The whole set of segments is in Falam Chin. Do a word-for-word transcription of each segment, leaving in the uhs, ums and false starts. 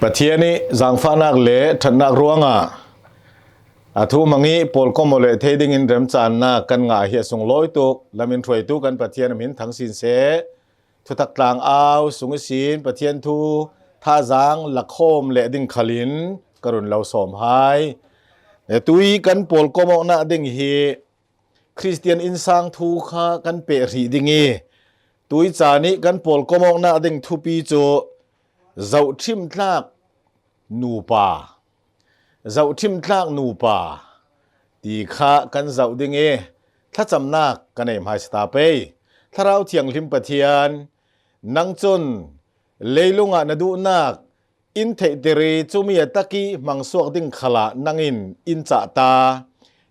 Pathian ih zangfahnak le ṭhatnak ruangah a thu hmang ih pawlkom aw leh thei dingin remcannak kan ngah hi a sunglawi tuk. Lamin hruaitu kan Pathian a hmin thangsin seh. Thuthak tlang au sung ihsin Pathian thu thazaang lakhawm leh ding khalin ka run lo sawm hai. Tui kan pawlkom awknak ding hi Khristian innsang thu kha kan peh hrih ding ih, tui caan ih kan pawlkom awknak ding thupi cu zohṭhimtlak nupa, zohṭhimtlak nupa ti kha kan zoh ding ih, thlacamnak ka nei hmaisa ta pei. Thlarau Thianghlim Pathian, nang cun leilungah na duhnak in theihter ih, cumi a tak ih hmangsuak ding khalah nang in in cah ta.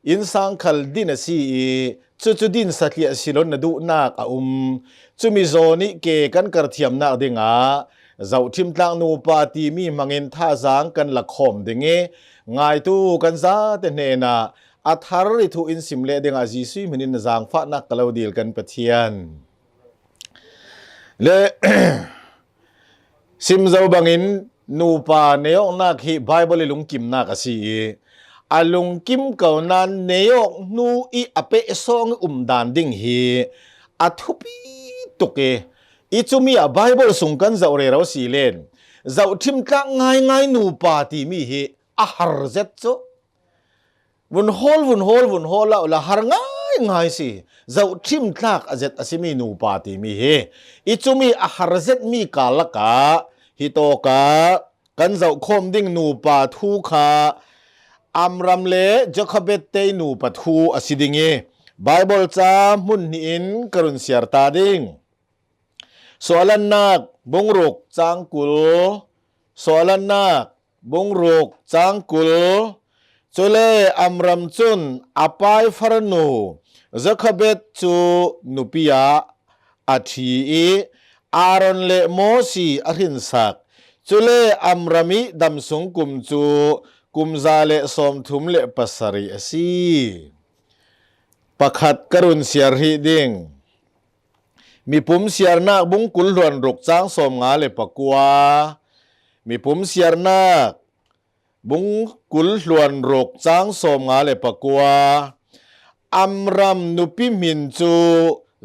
Innsang khal din a si ih, cucu din satliah si lo na duhnak a um. Cumi zawn ih ke kan karthiamnak dingah zohṭhimtlak nupa timi hmangin thazaang kan lakhawm ding ih, ngaitu kan zate hnenah a thar ih thu in sim leh dingah Jesuh hmin in na zangfahnak ka lo dil kan Pathian. Le sim zo bangin nupa nei awknak hi Baibal ih lungkimnak a si ih, a lungkim ko nain nei awk hnu ih a pehsawng ih um dan ding hi a thupi tuk ih, ih cumi ah Baibal sung kan zoh rero si len, zohṭhimtlak ngaingai nupa timi hi a har zet cu. Vun hawl, vun hawl, vun hawl ah la har ngaingai si. Zohṭhimtlak a zet a simi nupa timi hi ih cumi a har zetmi kar lakah hitawkah kan zohkhawm ding nupa thu kha Amram le Jokhebed te nupa thu a si ding ih, Baibal ca hmun hnih in ka run siar ta ding. Suahlannak bung ruk cang kul, Suahlannak bung ruk cang kul. Cule Amram cun a pai farnu Jokhebed cu nupi ah a ṭhi ih Aaron le Mosi a hrinsak. Cule Amram ih damsung kum cu kum za le sawmthum le pasarih a si. Pakhat ka run siar hrih ding. Mipum siarnak bung kul hluan ruk cang sawmnga le pakua. Mipum siarnak bung kul hluan ruk cang sawmnga le pakua. Amram nupi hmin cu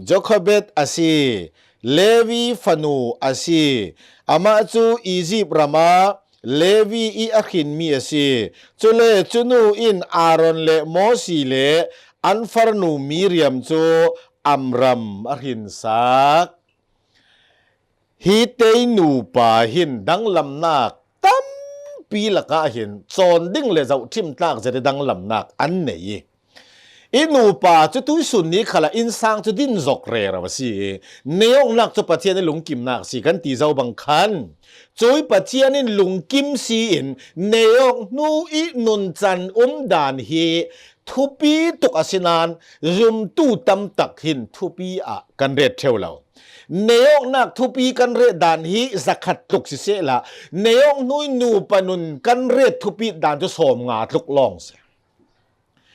Jokhebed a si, Levi fanu a si. Amah cu Izipt ramah Levi ih a hrinmi a si. Cule cunu in Aaron le Mosi le an farnu Miriam cu Amram a hrinsak. Hi tei nupa hin danglamnak tampi lakah hin cawn ding le zohṭhimtlak zet ih danglamnak an nei ih, ih nupa cu tuihsun ni khalah innsang cu din zok rero a si ih, nei awknak cu Pathian ih lungkimnak a si kan ti zo bang khan, cuih Pathian in lungkim si in nei awk hnu ih nuncan um dan hi thupi tuk a si nain zumtu tamtak hin thupi ah kan ret ṭheu lo. Nei awknak thupi kan ret dan hi zakhat tluk sisehla, nei awk hnu ih nupa nun kan ret thupi dan cu sawmnga tluk lawng si.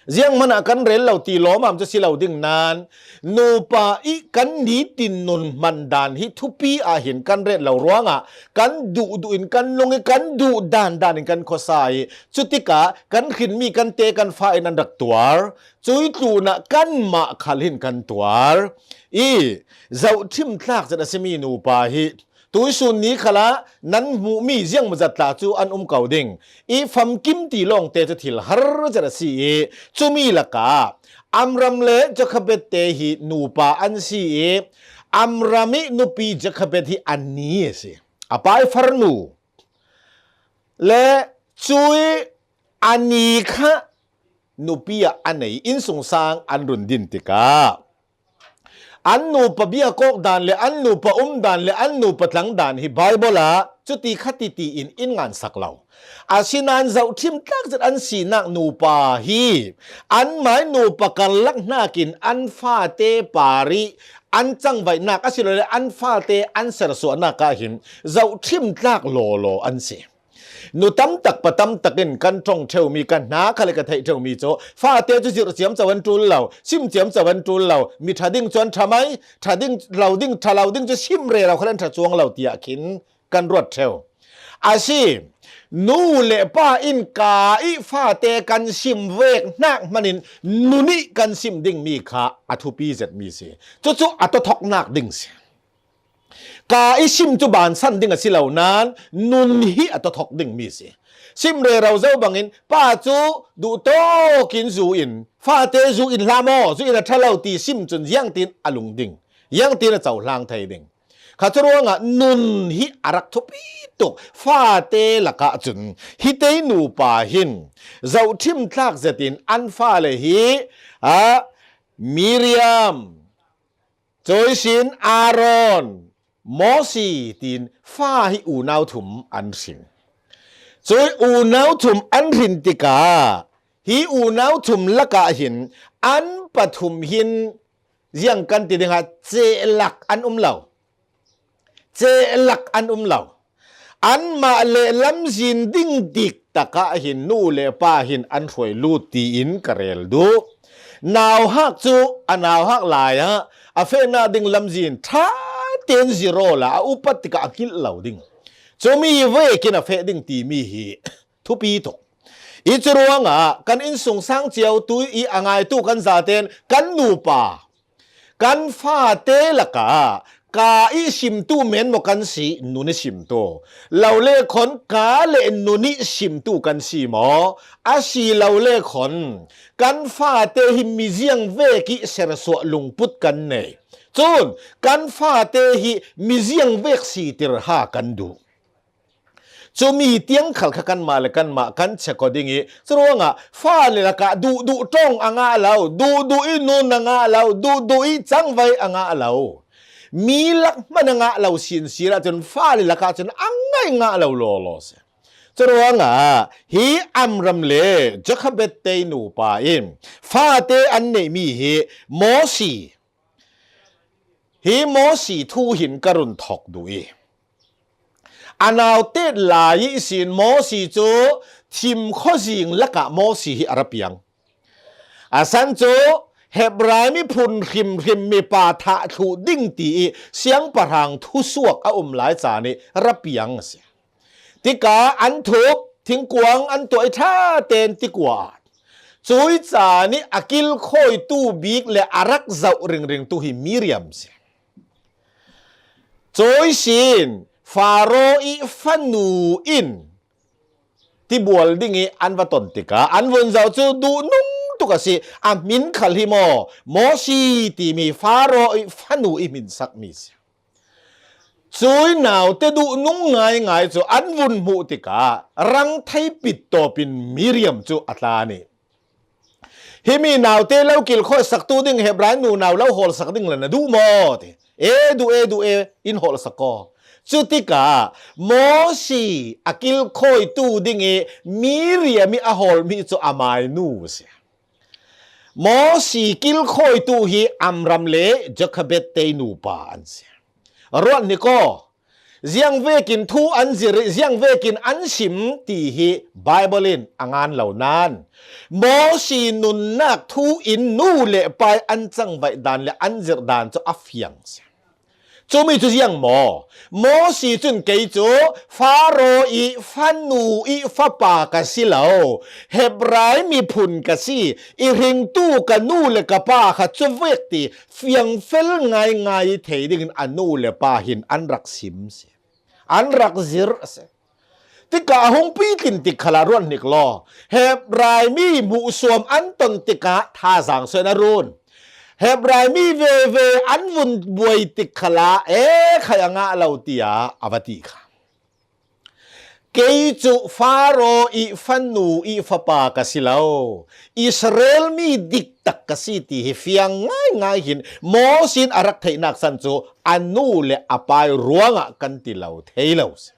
Zianghman ah kan rel lo ti lawmam cu si lo ding nain, nupa ih kan nitin nun hman dan hi thupi ah hin kan ret lo ruangah kan duhduh in kan nung ih kan duh dandan in kan khuasa ih, cutikah kan hrinmi kan te kan fa in an rak tuar. Cuih tlunah kanmah khal hin kan tuar. Ih zohṭhimtlak zet a simi nupa hi tuihsun ni khalah nan hmuhmi ziangmaw zat tla cu an um ko ding. Ih famkim ti lawngte cu thil har zet a si ih, cumi lakah Amram le Jokhebed te hi nupa an si ih, Amram ih nupi Jokhebed hi a ni a si. A pai farnu le cuih a ni kha nupi ah a nei innsungsang an run din tikah, an nupa biakawk dan le an nupa um dan le an nupa tlang dan hi Baibal ah cuti kha titi in in ngansak lo. Asinain zohṭhimtlak zet an sinak nupa hi anmah ih nupa karlak hnakin an fate par ih an cangvaihnak a si lo le an fate an sersuahnak ah hin zohṭhimtlak lawlaw an si. Nu tamtak pa tamtak in kan ṭong ṭheumi, kan hna khal ih ka theih ṭheumi cu fate cu zirh ciamco an ṭul lo, sim ciamco an ṭul lo, mi ṭha ding cu an ṭha mai, ṭha ding lo ding, ṭha lo ding cu sim rero khal an ṭha cuang lo tiah khin kan ruat ṭheu. A si, nu le pa in ka i fate kan sim vek hnak hmanin nu nih kan sim dingmi kha a thupi zetmi si. Cucu a tothoknak ding si. Ka i sim cu bansan ding a si lo nain nun hi a tothok dingmi si. Sim rero zo bangin pa cu duhtawk in zu in, fate zu in hlah maw, zu in a ṭha lo ti sim cun ziangtin a lung ding, ziangtin a cohlang thei ding. Kha cu ruangah nun hi a rak thupi tuk. Fate lakah cun hi tei nupa hin zohṭhim tlak zetin an fale hi, ah, Miriam, cuisin Aaron, Mosi tiin fa hi unau thum an hrin. Cui unau thum an hrin tikah hi unau thum lakah hin an pathum hin ziang kan ti dingah cehlak an um lo. Cehlak an um lo. Anmah le lamzin ding dik takah hin nu le pa hin an hruai lut tiin ka rel duh. Nauhak cu a nauhak lai ah a fehnak ding lamzin ṭha tein zir awla a upat tikah a kilh lo ding. Cumi vekin a feh ding timi hi thupi tuk. I cu ruangah kan innsungsang cio tu i a ngaitu kan zaten kan nupa, kan fate lakah ka i simtu men maw kan si, nun i simtu. Lo le khon ka le nun i simtu kan si maw? A si lo le khon kan fate hi mi ziang vek i sersuah lungput kan nei. Cun kan fate hi mi ziang vek sitirha kan duh. Cumi tiang khal kha kanmah le kanmah kan check aw ding i, curuangah fale lakah duhduh ṭong a ngah lo, duhduh i nun a ngah lo, duhduh i cangvai a ngah lo. Mi lak hman a ngah lo sinsin ahcun fale lakah cun a ngai ngah lo lawlaw si. Curuangah hi Amram le Jochebed tei nupa in fate an neihmi hi Mosi, hi Mosi thu hin ka run thawk duh i, a naute lai ihsin Mosi cu thim khuazing lakah Mosi hi a ra piang. A san cu Hebrai miphun hrimhrim mipa thah thluh ding ti i siangpahrang thusuak a um lai caan i ra piang a si. Tikah an thup, thingkuang an tuah i ṭha tein tikua ah cui caan i a kilkhawitu bik le a rak zoh ringringtu hi Miriam si. Cui sin Faro i fanu in tibual ding i an va ton tikah an vun zoh cu duhnung tuk a si. A hmin khal hi maw, Mosi timi Faro i fanu i hmin sakmi si. Cui naute duhnung ngaingai cu an vun hmuh tikah rang thei pit tawpin Miriam cu a tlan i, "Himi naute lo kilkhawi saktu ding Hebrai nunau lo hawl sak ding le na duh maw?" ti. "E duh, e duh, e in hawl sak aw." Cutikah Mosi a kilkhawitu ding i Miriam i a hawlmi cu amai nu a si. Mosi kilkhawitu hi Amram le Jochebed tei nupa an si. Ruat ni kaw, ziang vekin thu an zir i, ziang vekin an sim ti hi Baibal in a ngan lo nain Mosi nunnak thu in nu le pa i an cangvaih dan le an zirh dan cu a fiang si. Cumi cu ziang maw? Mosi cun, "Kei cu Faro i fanu i fapa ka si lo, Hebrai miphun ka si, i hringtu ka nu le ka pa kha cuvek," ti fiangfel ngaingai thei dingin a nu le pa hin an rak sim si, an rak zirh a si. Tikah a hung pitlin tik khalah ruat hnik law, Hebrai mi hmuhsuam an ton tikah thazaang suai a run. Hebrai mi veve an vun buai tik khalah, "E khai a ngah lo," tiah a va ti kha. "Kei cu Faro i fanu i fapa ka si lo, Israel mi diktak ka si," ti hi fiang ngaingai hin Mosi in a rak theihnak san cu a nu le a pa i ruangah kan ti lo thei lo si.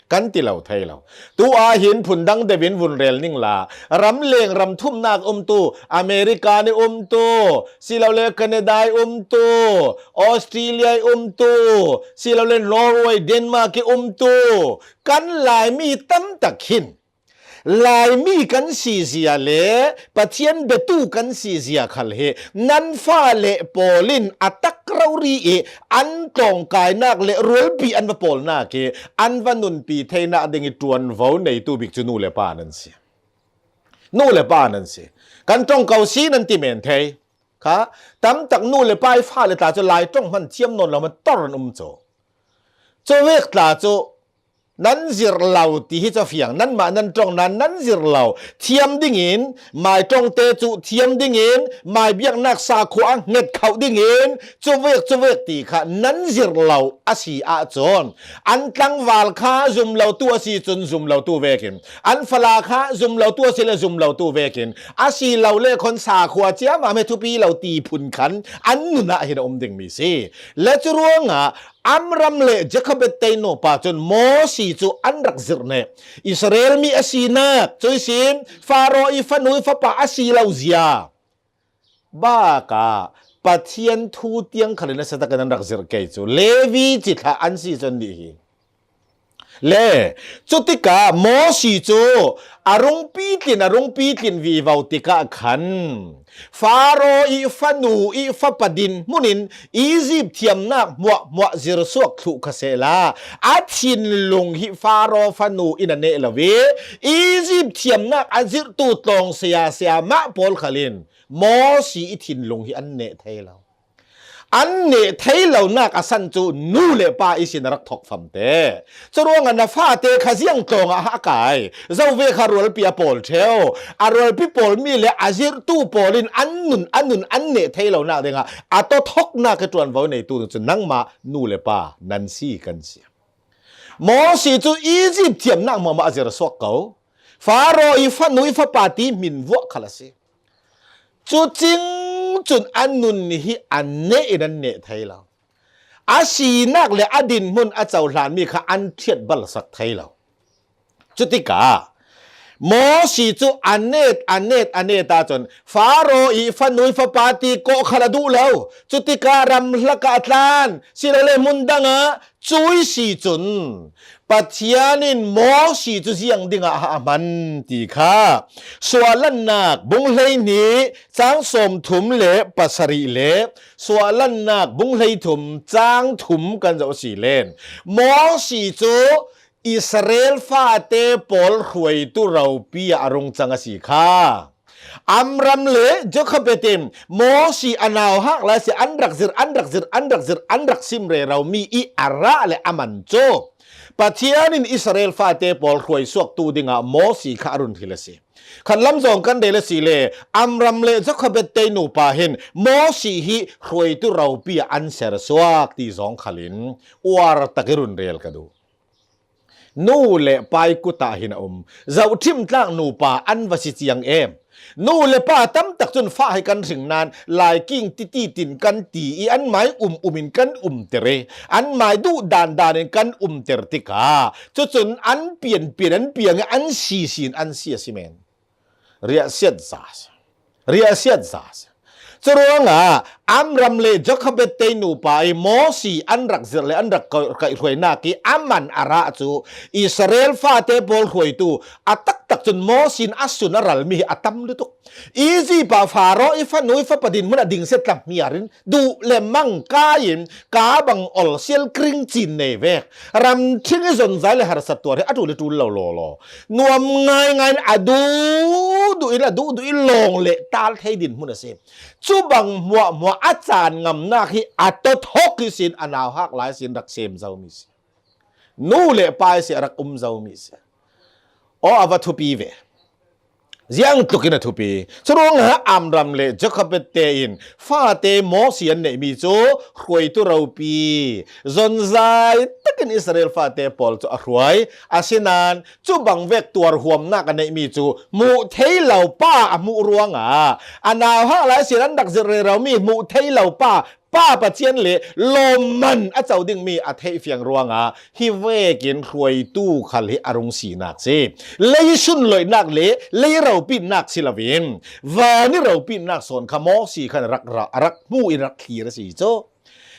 Kan ti lo thei lo. Tu ah hin phundang deuh in vun rel ning la, ramleng ram thumnak umtu, America i umtu, silole Canada i umtu, Australia i umtu, silole Norway, Denmark i umtu, kan Laimi tam tak hin Laimi kan si zia le Pathian betu kan si zia khal hi nan fa le pawl in a tak rori i an tlawngkainak le rualpi an va pawlnak i an va nunpi theinak ding i ṭuanvo neitu bik cu nu le pa nan si. Nu le pa nan si. Kan ṭong ko si nan ti men thei kha. Tamtak nu le pa i fa le tla cu Lai ṭong hman thiam nawn lo hman tor an um cu. Cuvek tla cu nan zirh lo ti hi cu a fiang, nanmah nan ṭong nain nan zirh lo. Thiam dingin, mai ṭongte cu thiam dingin, mai biaknak sakhua a hnget khauh dingin, cuvek, cuvek ti kha nan zirh lo a si ahcun, an tlangval kha zum lotu a si cun zum lotu vekin, an fala kha zum lotu a si le zum lotu vekin, a si lo le khon sakhua ciammam he thupi lo ti phun khan an nun ah hin a um dingmi si. Le cu ruangah Amram le Jochebed tei nupa cun Mosi cu an rak zirh neh. Israel mi a sinak, cuihsin Faro i fanu i fapa a si lo zia bakah Pathian thu tiang khal in a si takin an rak zirh kei cu Levi cithlah an si cun dih hi. Le cutikah Mosi cu a rung pitlin, a rung pitlin vivo tikah khan Faro i fanu i fapa dinhmun in Izipt thiamnak hmuahhmuah zirsuak thluh kha sehla, a thinlung hi Faro fanu in a neh lo i Izipt thiamnak a zirhtu tlawng saya saya mah pawl khal in Mosi i thinlung hi an neh thei lo. An neh thei lonak a san cu nu le pa ihsin a rak thok famte. Curuangah na fate kha ziang tlawngah a kai. Zo ve kha rualpi a pawl ṭheu. A rualpi pawlmi le a zirhtu pawl in an nun, a nun an neh thei lonak dingah a tawthoknak i ṭuanvo neitu cu nangmah nu le pa nan si kan si. Mosi cu Izipt thiamnak hmuahhmuah a zirsuak ko. Faro i fanu i fapa ti hmin vuah khal a si. Cucing cun a nun hi an neh in an neh thei lo. A sinak le a dinhmun a cohlanmi kha an ṭhiat balsak thei lo. Cutikah Mosi cu a net, a net, a net ahcun Faro i fanu i fapa ti kawh khal a duh lo. Cutikah ramhlak ah a tlan, silole hmun dangah cui si cun Pathian in Mosi cu ziang dingah a hman ti kha Suahlannak bung hleihnih cang sawmthum le pasarih le Suahlannak bung hleithum cang thum kan zoh si len Mosi cu Israel fate pawl hruaitu ropi ah a rung cang a si kha. Amram le Jochebed in Mosi a nauhak lai si an rak zirh, an rak zirh, an rak zirh, an rak sim rero mi i a rah le a man cu Pathian in Israel fate pawl hruaisuaktu dingah Mosi kha a run hril a si. Khatlam zong kan rel a si le Amram le Jochebed tei nupa hin Mosi hi hruaitu ropi ah an sersuak ti zong khal in uar tak i run rel ka duh. Nu le pa i kut ah hin a um. Zohṭhim tlak nupa an va si ciang em. Nu le pa tamtak cun fa hi kan hring nain laiking titi tin kan ti i an mai um um in kan umter i an mai duh dan dan in kan umter tikah cucun an pianpian an piang i an sisin an si a si men. Riahsiat za a si. Riahsiat za a si. Curuangah Amram le Jochebed tei nupa i Mosi an rak zirh le an rak kaihhruainak i a man a rah cu Israel fate pawl hruaitu a taktak cun Mosi in a sun a ralmi hi a tam lutuk. Izipt ah Faro i fanu i fapa dinhmun a ding setlam hmiar in duh le mang kai in kaa bang ol sial kring cin nei vek. Ramṭhing i zonzai le harsat tuar hi a ṭul i ṭul lo lawlaw. Nuam ngaingai in a duhduh in a duhduh i lawng le tal thei dinhmun a si. Cu bang hmuahhmuah a caan ngamnak hi a tawthok ihsin a nauhak lai sin rak sem zomi si. Nu le pa ihsi a rak um zomi si. Aw, a va thupi ve. Ziang tlukin a thupi. Curuangah Amram le Jochebed tein fate Mosi an neihmi cu hruaitu ropi, zonzai takin Israel fate pawl cu a hruai. Asinain cu bang vek tuarhuamnak a neihmi cu hmuh thei lo pa a hmuh ruangah a nauhak lai sin an rak zirh reromi hmuh thei lo pa Pa Pathian le lawmman a co dingmi a theih fiang ruangah hi vekin hruaitu khal hi a rung sinak si. Lei sunloihnak le lei ropitnak si loin van i ropitnak sawn kha Mosi khan a rak ra, a rak hmu in rak thlir a si cu.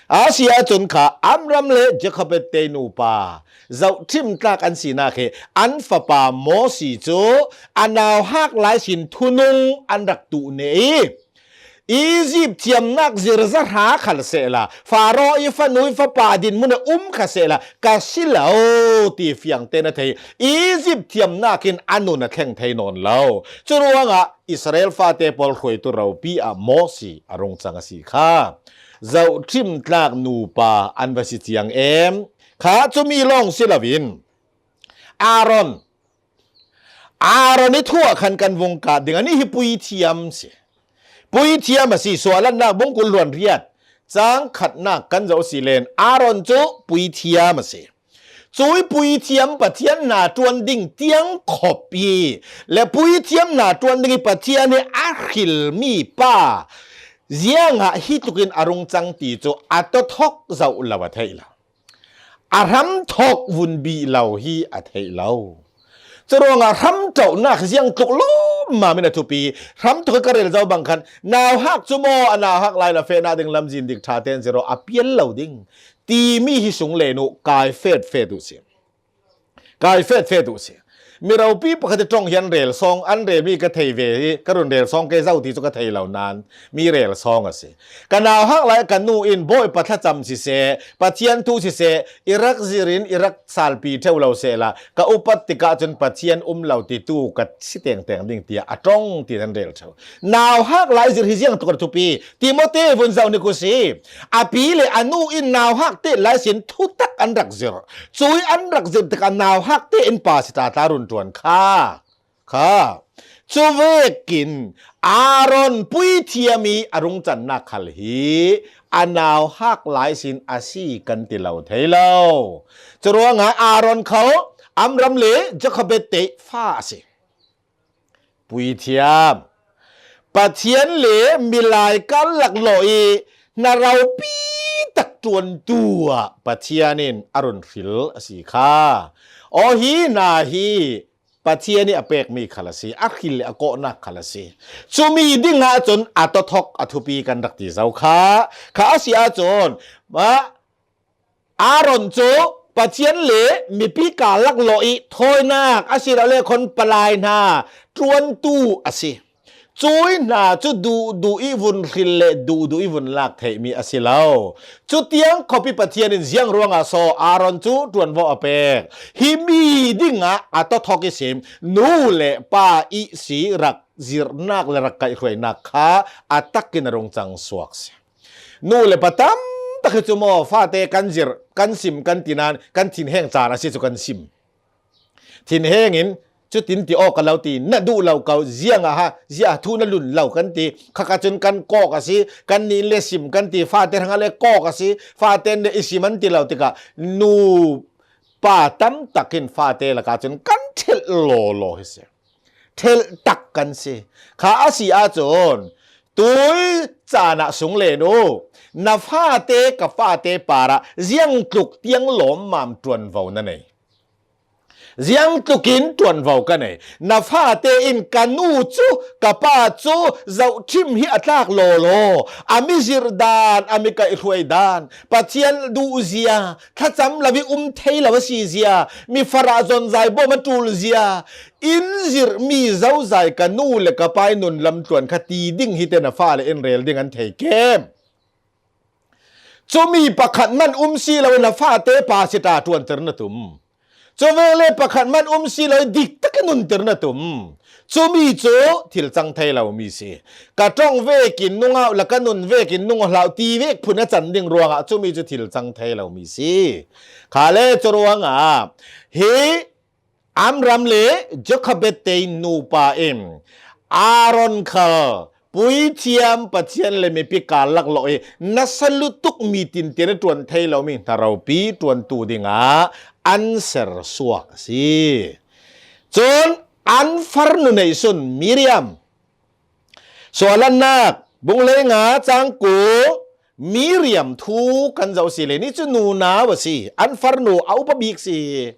A si ahcun kha Amram le Jochebed te nupa zohṭhim tlak an sinak hi an fapa Mosi cu a nauhak lai sin thunung an rak tuh ne i, Izipt thiamnak zir zahra khal sehla, Faro i fanu i fapa dinhmun ah um kha sehla, ka si lo ti fiang tein a thei. Izipt thiamnak in a nun a thleng thei nawn lo. Curuangah Israel fate pawl hruaitu ropi ah Mosi a rung cang a si kha. Zohṭhim tlak nupa an va si ciang em? Kha cumi lawng si loin Aaron, Aaron i thu ah khan kan vung kah ding. Anih hi puithiam si. Puithiam a si. Suahlannak bung kul hluan riat cang khatnak kan zoh si len Aaron cu puithiam a si. Cui puithiam Pathian hna ṭuan ding tiang khop hi, le puithiam hna ṭuan ding i Pathian hi a hrilmi pa ziangah hi tlukin a rung cang ti cu a tothok zoh lo a theih lo. A hramthok vun bih lo hi a theih lo. Curuangah hramṭohnak ziang tluk lawmmam in a thupi. Hramthok hi ka rel zo bang khan, nauhak cu maw, a nauhak lai lo fehnak ding lamzin dik ṭha tein zir aw, a pial lo ding timi hi sung len uh, kai fetfet uh si. Kai fetfet uh si. Mi ropi pakhat i ṭong hi an rel sawng, an relmi ka thei ve i, ka run rel sawng ke zo ti cu ka thei lo nain mi rel sawng a si. Ka nauhak lai ka nu in Bawipa thlacam siseh, Pathian thu siseh, i rak zir in i rak salpi ṭheu lo sehla, ka upat tikah cun Pathian um lo titu ka si tengteng ding tiah a ṭong ti an rel ṭheu. Nauhak lai zir hi ziang tuk a thupi. Timote vun zoh hnik uh si. A pi le a nu in nauhak te lai sin thutak an rak zir. Cui an rak zir tikah nauhak te in pa si ta ta run ṭuan kha. Kha. Cu vekin Aaron puithiam i a rung cannak khal hi a nauhak lai sin a si kan ti lo thei lo. Curuangah Aaron kho Amram le Jochebed te fa a si. Puithiam. Pathian le milai kar laklawh i hna ropi tak ṭuantu ah Pathian in a run hril a si kha. Aw, hi hna hi Pathian i a pekmi khal a si, a hril le a kawhnak khal a si. Cumi ding ahcun a tothok a thupi kan rak ti zo kha. Kha a si ahcun, ah, Aaron cu Pathian le mipi kar laklawh i thawinak a si lo le khawn palai hna ṭuantu a si. Cui hna cu duhduh i vun hril le duhduh i vun lak theihmi a si lo. Cutiang khop i Pathian in ziang ruangah so Aaron cu ṭuanvo a pek? Hi mi dingah a tothok i sim nu le pa i si rak zirhnak le rak kaihhruainak kha a takin a rung cang suak si. Nu le pa tam tak hi cu maw, fate kan zirh, kan sim, kan ti nain kan thinheng caan a si cu kan sim. Thinheng in cutin ti awk ka lo ti, na duh lo ko, ziangah ha, ziah thu na lun lo kan ti, khaka cun kan kawk a si, kan nih le sim kan ti, fate hrangah le kawk a si, fate nih i sim an ti lo tikah nu pa tam tak in fate lakah cun kan ṭhelh lawlaw hi si. Ṭhelh tak kan si. Kha a si ahcun tui caan ah sung len u. Na fate ka fate parah ziangtluk tiang lawmmam ṭuanvo na nei? Ziangtlukin ṭuanvo ka nei? Na fate in ka nu cu ka pa cu zohṭhim hi a tlak lawlaw, a mizirh dan, a mi kaihhruai dan, Pathian duhzia, thlacam lo i um thei lo a si zia, mi farah zonzai bawm a ṭul zia in zirhmi zozai ka nu le ka pa i nun lam ṭuan kha ti ding hi te na fale in rel ding an thei kem? Cumi pakhat man um si lo in na fate pa si ta ṭuanter na tum. Cuvek le pakhat man um si lo i dik tak i nunter na tum. Cumi cu thil cang thei lo mi si. Ka ṭong vekin nung au la ka nun vekin nung hlau ti vek phun a can ding ruangah cumi cu thil cang thei lo mi si. Kha le cu ruangah hi Amram le Jochebed te nupa in Aaron khal puithiam Pathian le mipi kar laklawh i nasa lutuk mi tintian i ṭuan thei lomi hna ropi ṭuantu dingah an ser suak a si. Cun an farnu neihsun Miriam, Suahlannak bung hleinga cangku, Miriam thu kan zoh si le, ni cu nunau a si, an farnu a upa bik si.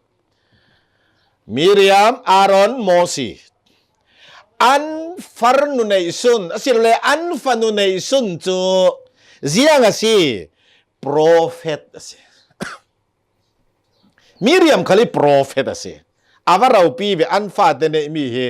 Miriam, Aaron, Mosi. An farnu neihsun, asilole an fanu neihsun cu ziang a si? prophet a si. Miriam khal hi prophet a si. A va ropi ve, an fate neih mi hi.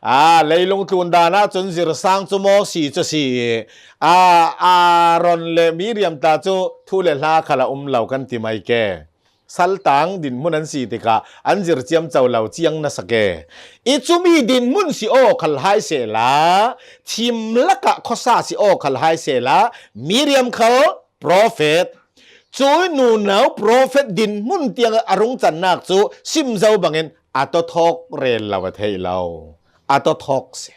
A, leilung tlun dan ah cun zirsang cu Mosi cu si i, a, Aaron le Miriam tla cu thu le hla khal a um lo kan ti mai ke. Saltang dinhmun an si tikah an zir ciamco lo ciang na sak e. I cumi dinhmun si aw khal hai sehla, thim lakah khuasa si aw khal hai sehla, Miriam khal prophet. Cu nunau prophet dinhmun tiang a rung cannak cu sim zo bangin a tawthawk rel lo a theih lo. A tawthawk si.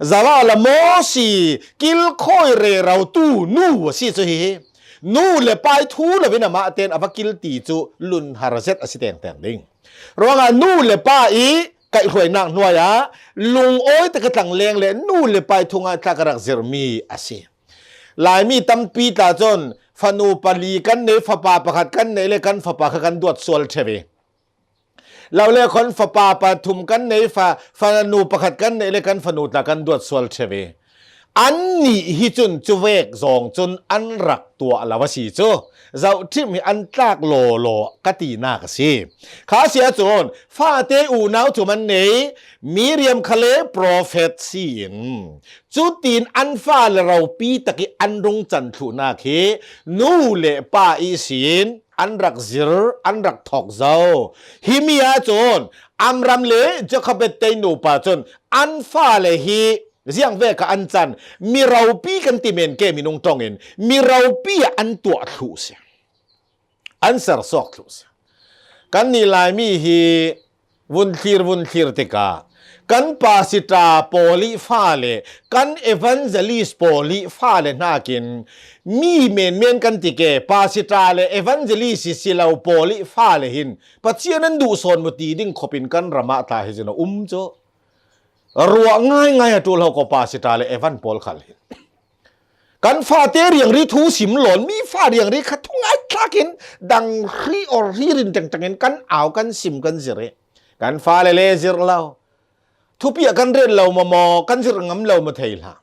Zavah la Mosi kilkhawi rerotu nu a si cu hihi. Nu le pa i thu loin amah ten a va kil ti cu lunhar zet a si tengteng ding. Ruangah nu le pa i kaihhruainak hnuai ah lungawi tak a tlangleng le nu le pa i thu ngaithlak a rak zirhmi a si. Laimi tampi tla cun fanu pali kan nei, fapa pakhat kan nei le kan fapa kha kan duat sual ṭheu i, lo le khawn fapa pathum kan nei, fa, fanu pakhat kan nei le kan fanu tla kan duat sual ṭheu i, annih hi cun cuvek zong cun an rak tuah lo a si cu, zohṭhim hi an tlak lawlaw ka tinak a si. Kha a si ahcun fate unau thum an nei, Miriam khal le prophet si in, cutin an fale ropi tak i an rung can thluhnak hi nu le pa ihsin an rak zir, an rak thawk zo. Himi ahcun Amram le Jochebed tei nupa cun an fale hi ziangvek ah an can, mi ropi kan ti men ke, minung ṭongin mi ropi ah an tuah thluh si. An sersuak thluh si. Kannih Laimi hi vun thlir, vun thlir tikah kan pastor pawl i fale, kan evangelist pawl i fale hnakin mi menmen kan ti ke, pastor le evangelist i si lo pawl i fale hin Pathian an duh sawn maw ti ding khopin kan ram ah tla hi cun a um cu. Ruah ngaingai a ṭul ho ko, pastor le evan pawl khal hi. Kan fate riangri thu sim lawn, mi fa riangri kha thu ngaithlak in dang hri or hri rin tengteng in kan au, kan sim, kan zir i, kan fale le zir lo. Thupi ah kan ret lo maw maw, kan zir ngam lo maw thei hlah.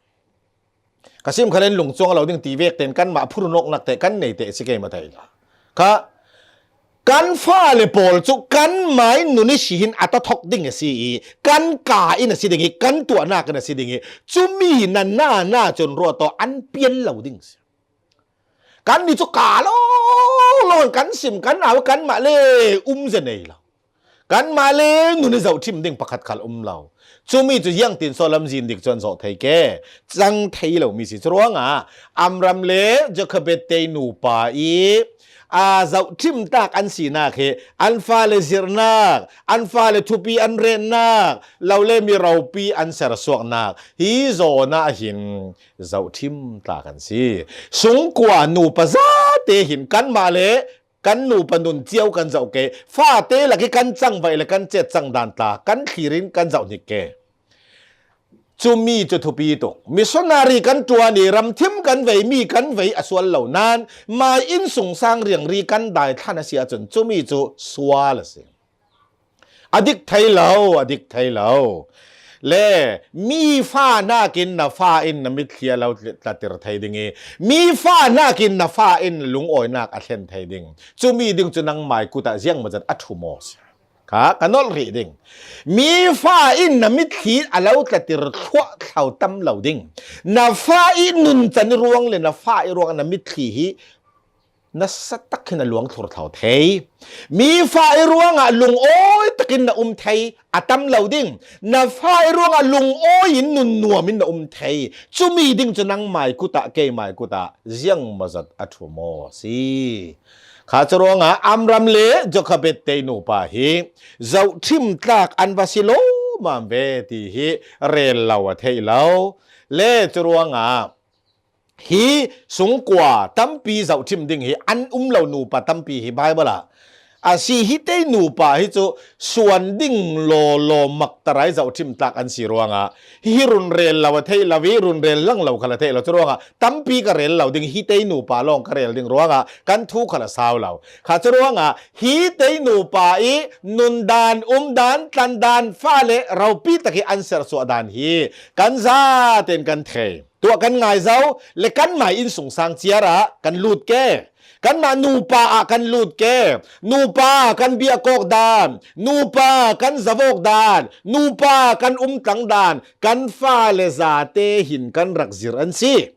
Ka sim khal in lungcuang lo ding ti vek tein kanmah phurhnawknak te kan nei te a si keimah thei hlah. Kha kan fale pawl cu kanmah i nun i si hin a tawthawk ding a si i, kan ka in a si ding i, kan tuahnak in a si ding i, cumi na na na cun ruah tawh an pial lo ding si. Kannih cu ka lo lo kan sim, kan au, kanmah le um ze nei lo. Kanmah le nun i zohṭhim ding pakhat khal um lo. Cumi cu ziangtin so lamzin dik cuan zawh thei ke, cang thei lo mi si. Curuangah Amram le Jochebed tei nupa i, aa, zohṭhim tak an sinak hi an fale zirhnak, an fale thupi an retnak, lo le mi ropi an sersuaknak hi zawn ah hin zohṭhim tlak an si. Sungkua nupa zate hin kanmah le kan nupa nun cio kan zoh ke, fate lak i kan cangvaih le kan cet cang dan tla kan thlir in kan zoh hnik ke. Cumi cu thupi tuk. Missionary kan ṭuan i ramthim kan vei, mi kan vei a sual lo nain, mai inn sungsang riangri kan dai thlan a si ahcun cumi cu sual a si. A dik thei lo, a dik thei lo. Le mi fa hnakin na fa in na mitthli a lo tlatir thei ding i, mi fa hnakin na fa in na lungawinak a thlen thei ding. Cumi ding cu nangmai kut ah ziangmazat a ṭhu maw si. Kha ka nolh rih ding. Mi fa in na mitthli a lo tlatir thluahthlo tam lo ding. Na fa i nuncan i ruang le na fa i ruang na mitthli hi nasa tak hin a luang thlur thlo thei. Mi fa i ruangah lungawi takin na um thei a tam lo ding. Na fa i ruangah lungawi in nun nuam in na um thei. Cumi ding cu nangmai kut ah, keimai kut ah ziangmazat a ṭhu maw si. Kha curuangah Amram le Jochebed tei nupa hi zohṭhim tlak an va si lawmam ve ti hi rel lo a theih lo. Le curuangah hi sungkua tampi zohṭhim ding hi an um lo nupa tampi hi Baibal ah a si. Hi tei nupa hi cu suan ding lawlaw maktarai zohṭhim tlak an si ruangah hi, hi run rel lo a theih lo i, run rel lang lo khal a theih lo. Curuangah tampi ka rel lo ding, hi tei nupa lawng ka rel ding ruangah kan thu khal a sau lo. Kha curuangah hi tei nupa i nundan, umdan, tlandan, fale ropi tak i an sersuah dan hi kan zaten kan thei. Tua kan ngai zo le kanmah innsungsang ciar ah kan lut ke. Kanmah nupa ah kan lut ke. Nupa kan biakawk dan, nupa kan zavawk dan, nupa kan umtlang dan, kan fale zate hin kan rak zir an si.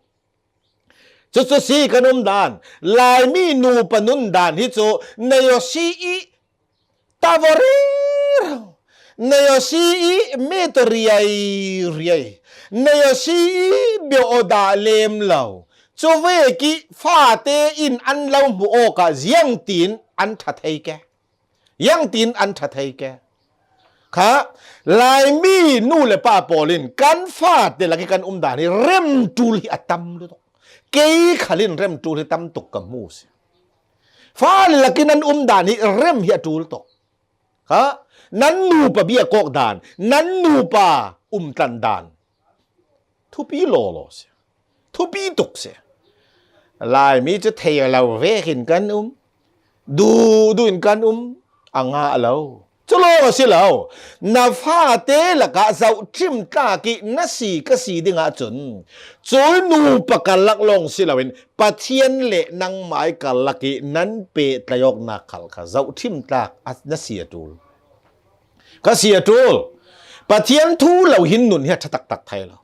Cucu si kan um dan, Laimi nupa nun dan hi cu, na yo si i tavori, na yo si i meto riai riai, na yo si i bio oda lem lo. Cu vek i fate in an lo hmuh awkah ziangtin an ṭha thei ke. Ziangtin an ṭha thei ke. Kha, Laimi nu le pa pawl in kan fate lak i kan um dan hi remṭul hi a tam lutuk. Kei khal in remṭul hi tam tuk ka hmu si. Fale lak i nan um dan hi rem hi a ṭul tuk. Kha, nan nupa biakawk dan, nan nupa umtlan dan thupi lawlaw si. Thupi tuk si. Laimi cu thei lo vekin kan um, duhduh in kan um, a ngah lo. Cu lawng a si lo. Na fate lakah zohṭhim tlak i na si ka si ding ahcun, cui nupa karlak lawng si loin Pathian le nangmai karlak i nan pehtlaih awknak khal kha zohṭhim tlak a, na si a ṭul. Ka si a ṭul. Pathian thu lo hin nun hi a ṭha taktak thei lo.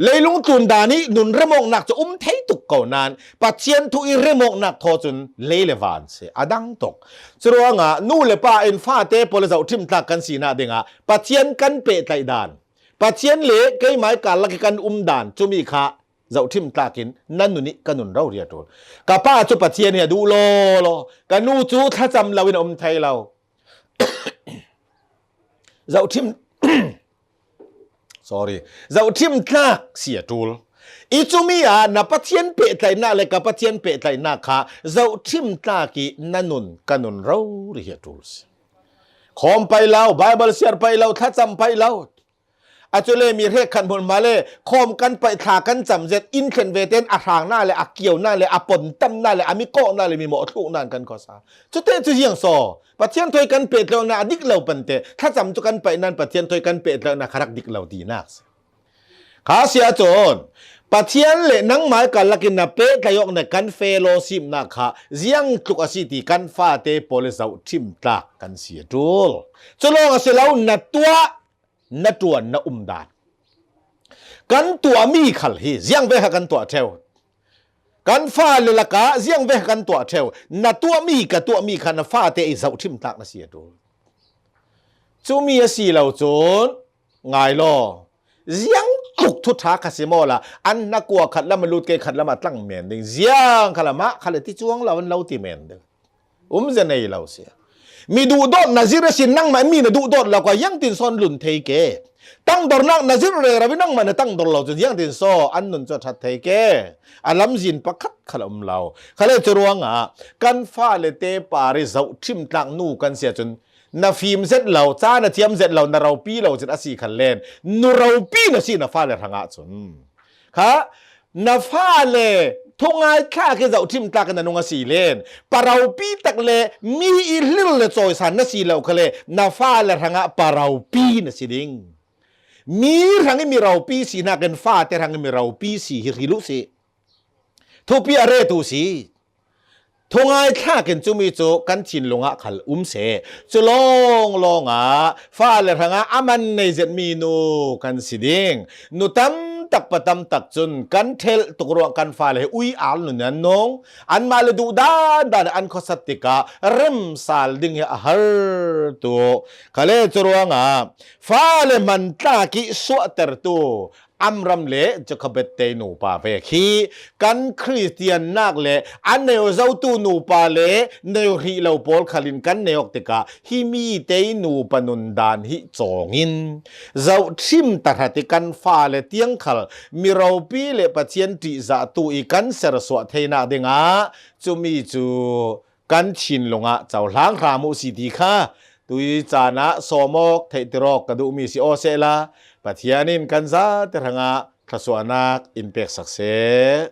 Leilung tlun dan i nun remawknak cu um thei tuk ko nain Pathian thu i remawknak thaw cun lei le van si a dang tuk. Curuangah nu le pa in fate pawl le zohṭhim tlak kan sinak dingah Pathian kan pehtlaih dan, Pathian le keimai karlak i kan um dan, cumi kha zohṭhim tlak in na nun i ka nun rori a ṭul. Ka pa cu Pathian hi a duh lawlaw, ka nu cu thlacam lo in a um thei lo. Zohṭhim, sorry, zohṭhim tlak si a ṭul. I cumi ah na Pathian pehtlaihnak le ka Pathian pehtlaihnak kha zohṭhim tlak i na nun ka nun rori hi a ṭul si. Khawm paih lo, Baibal siar paih lo, thlacam paih lo. A cu le mi hrekkhat hmun hma le khawm kan paih, thla kan cam zet, inn thlen ve tein a hrangnak le a kionak le a pontamnak le a mi kawhnak le mi mawh thluknak in kan khuasa. Cute cu ziang saw Pathian thawi kan pehtlaihnak a dik lo pante, thlacam cu kan paih nain Pathian thawi kan pehtlaihnak kha rak dik lo tinak si. Kha si ahcun Pathian le nangmai karlak in na pehtlaih awk na kan fellowshipnak kha ziang tluk a si ti kan fate pawl le zohṭhim tlak kan si a ṭul. Cu lawng a si lo, na tuah na ṭuan na um dan. Kan tuahmi khal hi ziang ve kha kan tuah ṭheu. Kan fale lakah ziang ve kha kan tuah ṭheu. Na tuahmi, ka tuahmi kha na fate i zohṭhim tlak na si a ṭul. Cumi a si lo cun ngai law, ziang tluk thuṭha kha si maw la, an na kua khat lam a lut, kei khat lam a tlang men ding, ziang kha lam ah kha le ti cuang lo, an lo ti men ding. Um zia nei lo si. Mi duhdawt na zir a si, nangmah mi na duhdawt lo kha ziangtin sawn lun thei ke. Tangdornak na zir rero i nangmah na tangdor lo cun ziangtin saw an nun cu a ṭhat thei ke. A lamzin pakhat khal a um lo. Khale cu ruangah kan fale te par i zohṭhim tlak nu kan si ahcun na fim zet lo, ca na thiam zet lo, na ropi lo cin a si khal len, nu ropi na si na fale hrangah cun. Kha, na fale thungai thlak i zohṭhim tlak in na nung a si len, paropi tak le mi i hlil le cawisan na si lo khale, na fale hrangah paropi na si ding. Mi hrang i mi ropi si nakin fate hrang i mi ropi si hi hril uh si. Thupi a ret uh si. Thungai thlak in cumi cu kan thinlung ah khal um seh. Cu lawnglawng ah fale hrangah a man nei zetmi nu kan si ding. Nu tam tak pa tam tak cun kan ṭhelh tuk ruang kan fale hi ui al nun an nung. Anmah le duh dan dan an khuasat tikah remsal ding hi a har tuk. Khale cu ruangah fale hman tlak i suahtertu Amram le Jochebed te nupa vek hi kan Khristian nak le an neu zotu nupa le neu hrih lo pawl khal in kan neu tikah hi mi te nupa nun dan hi cawng in zohṭhim tahrat i kan fale tiang khal mi ropi le Pathian ṭihzahtu i kan sersuah theinak dingah cumi cu kan thinlung ah cohlang hram uh si ti kha tui caan ah sawm awk theihter awk ka duhmi si aw sehla Pathian in kan zate hrangah thluasuahnak in peksak seh.